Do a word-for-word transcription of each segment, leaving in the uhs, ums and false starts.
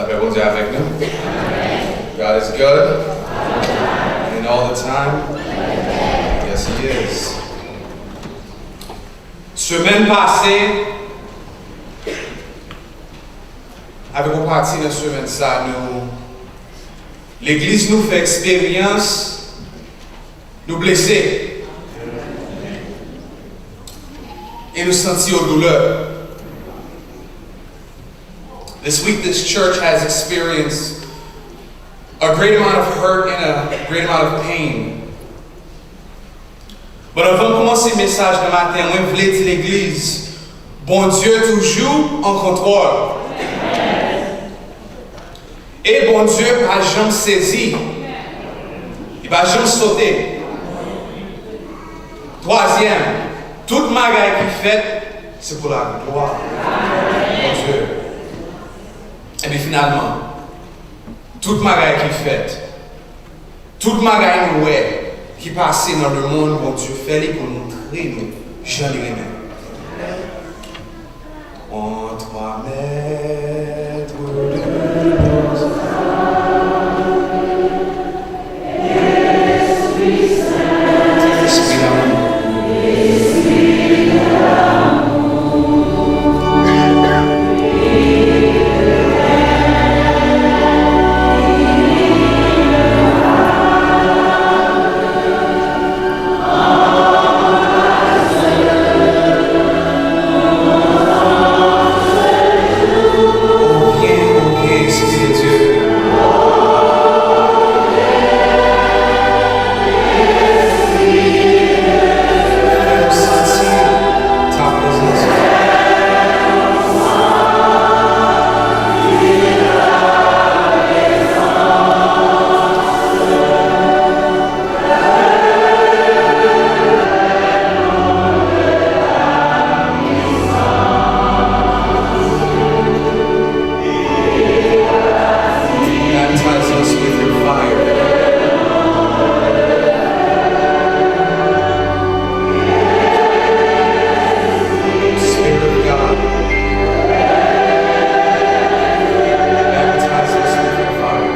Lapè Bondye avèk nou. God is good. And all the time. Yes, he is. Semèn pase, avèk yon pati nan semèn sa, nou, legliz nou fè eksperyans, nou blese. E nou santi yon doulè. This week, this church has experienced a great amount of hurt and a great amount of pain. But avan m kòmanse mesaj nan maten an, mwen vle di legliz, Bondye toujou an kontwòl. E Bondye pa janm sezi. Li pa janm sote. Twazyèm, tout bagay ki fèt, se pou laglwa Bondye. Epi finalman, tout bagay ki fèt, tout bagay nou wè ki pase nan lemonn, Bondye fè li pou l montre nou jan li renmen nou. En trois mètres de profondeur, Esprit d'amour. Oh, vyen, oh, vyen, Espri de Dye. Fè nou santi ta prezans. Baptize us with your fire. Spirit of God, baptize us with your fire.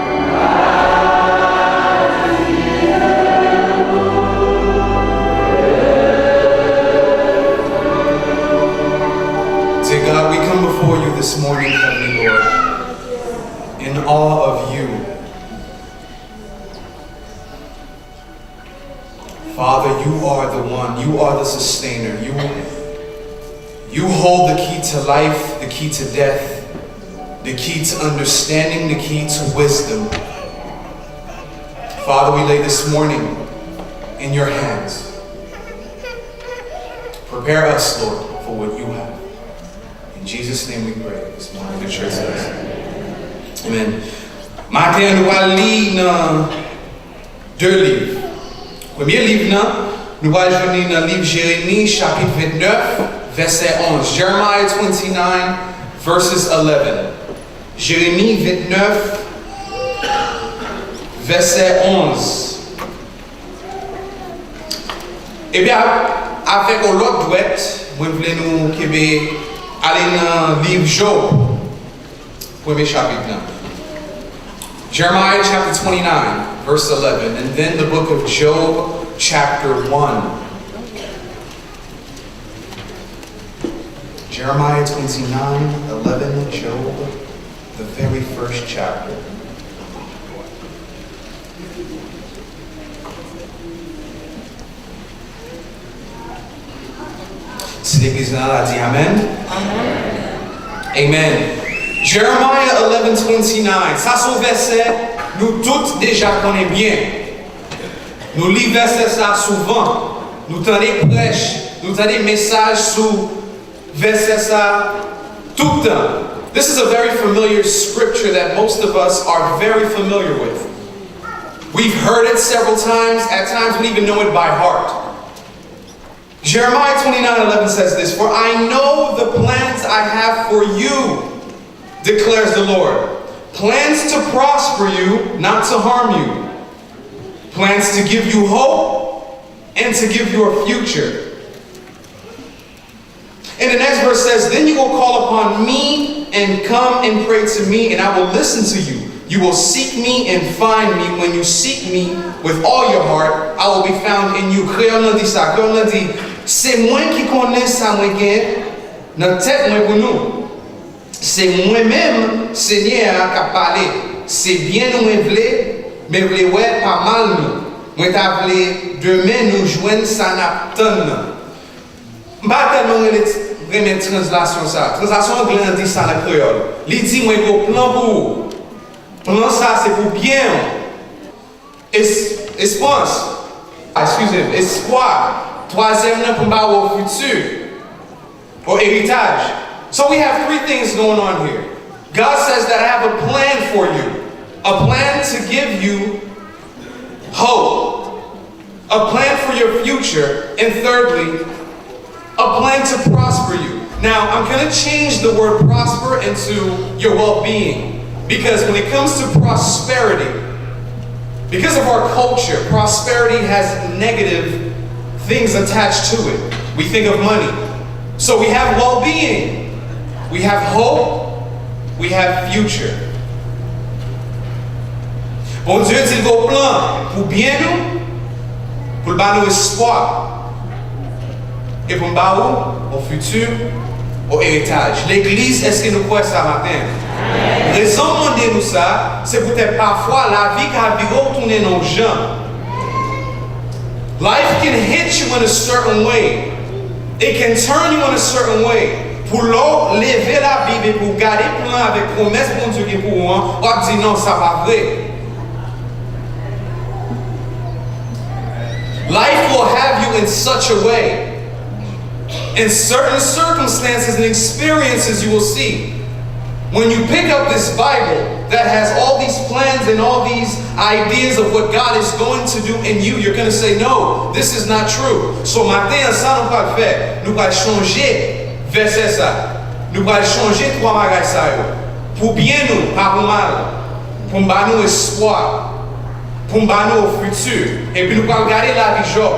Dear God, we come before you this morning, Heavenly Lord, in awe of you. Father, you are the one. You are the sustainer. You, you hold the key to life, the key to death, the key to understanding, the key to wisdom. Father, we lay this morning in your hands. Prepare us, Lord, for what you have. In Jesus' name we pray this morning. The church says, Amen. Maten an, nou pral li nan de liv. Premye liv nan, nou pral jwenn li nan liv Jeremi, chapit vennèf, vèsè onz. Jeremiah twenty-nine, verses eleven. Jeremi vennèf, vèsè onz. Epi, a-, avèk yon lòt dwèt, mwen vle nou kenbe ale nan liv Jòb, premye chapit nan. Jeremiah chapter twenty-nine, verse eleven, and then the book of Job, chapter one. Jeremiah twenty-nine, eleven, Job, the very first chapter. Si legliz la, la di amen. Amen. Jeremiah eleven twenty-nine. Sa se yon vèsè nou tout deja konnen byen. Nou li vèsè sa souvan. Nou tande prèch, nou tande mesaj sou vèsè sa tout tan. This is a very familiar scripture that most of us are very familiar with. We've heard it several times. At times, we even know it by heart. Jeremiah twenty-nine eleven says this, "For I know the plans I have for you, declares the Lord. Plans to prosper you, not to harm you. Plans to give you hope and to give you a future." And the next verse says, "Then you will call upon me and come and pray to me, and I will listen to you. You will seek me and find me when you seek me with all your heart. I will be found in you." Kreyòl nan di sa, kreyòl nan di, "Se mwen ki konnen sa mwen gen nan tèt mwen pou nou. Se mwen menm, Senyè a, k ap pale. Se byen nou mwen vle, mwen vle wè pa mal nou. Mwen ta vle demen nou jwenn sa n ap tann nan." M pa tèlman rele, renmen tranzlasyon sa. Tranzlasyon angle an di sa nan kreyòl. Li di, "Mwen gen yon plan pou ou. Plan sa se pou byen w." Es-, espwans, excuse me, espwa. Twazyèm nan pou m ba w fiti, o eritaj. So we have three things going on here. God says that I have a plan for you, a plan to give you hope, a plan for your future, and thirdly, a plan to prosper you. Now, I'm going to change the word prosper into your well being. Because when it comes to prosperity, because of our culture, prosperity has negative things attached to it. We think of money. So we have well being, we have hope, we have future. Bondye di l gen yon plan pou byen nou, pou l ba nou espwa, e pou l ba ou yon fiti, yon eritaj. Legliz, èske nou kwè sa maten? Rezon m mande nou sa, se poutèt pafwa lavi ka vire w tounen nan yon jan. Life can hit you in a certain way. It can turn you in a certain way. Pou lè w leve Labib e pou w gade plan avèk pwomès Bondye gen pou ou an, w ap di, "Non, sa pa vre." Life will have you in such a way. In certain circumstances and experiences, you will see. When you pick up this Bible that has all these plans and all these ideas of what God is going to do in you, you're going to say, "No, this is not true." So, maten an, sa nou pral fè, nou pral chanje vèsè sa. Nou pral chanje twa bagay sa yo. Pou byen nou, pa pou mal. Pou m ba nou espwa. Pou m ba nou yon fiti. Epi nou pral gade lavi Jòb.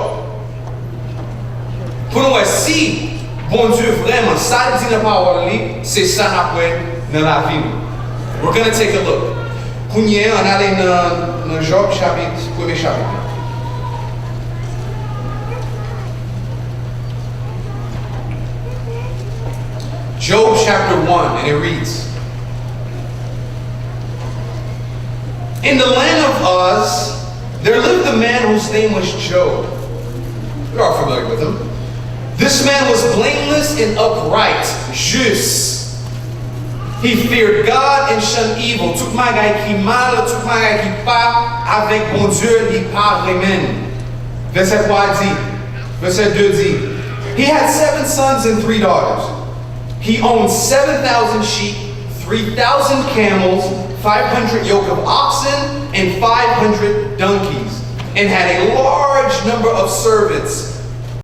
Pou nou wè si Bondye vrèman, sa l di nan pawòl li, se sa n ap wè nan lavi nou. We're gonna take a look. Kounye a, ann ale nan, nan Jòb chapit, premye chapit. Job chapter one, and it reads, "In the land of Uz, there lived a man whose name was Job." You're all familiar with him. "This man was blameless and upright, juste. He feared God and shunned evil." Tout bagay ki mal, tout bagay ki pa avèk Bondye, li pa renmen. Vèsè twa di, vèsè de di, "He had seven sons and three daughters. He owned seven thousand sheep, three thousand camels, five hundred yoke of oxen, and five hundred donkeys, and had a large number of servants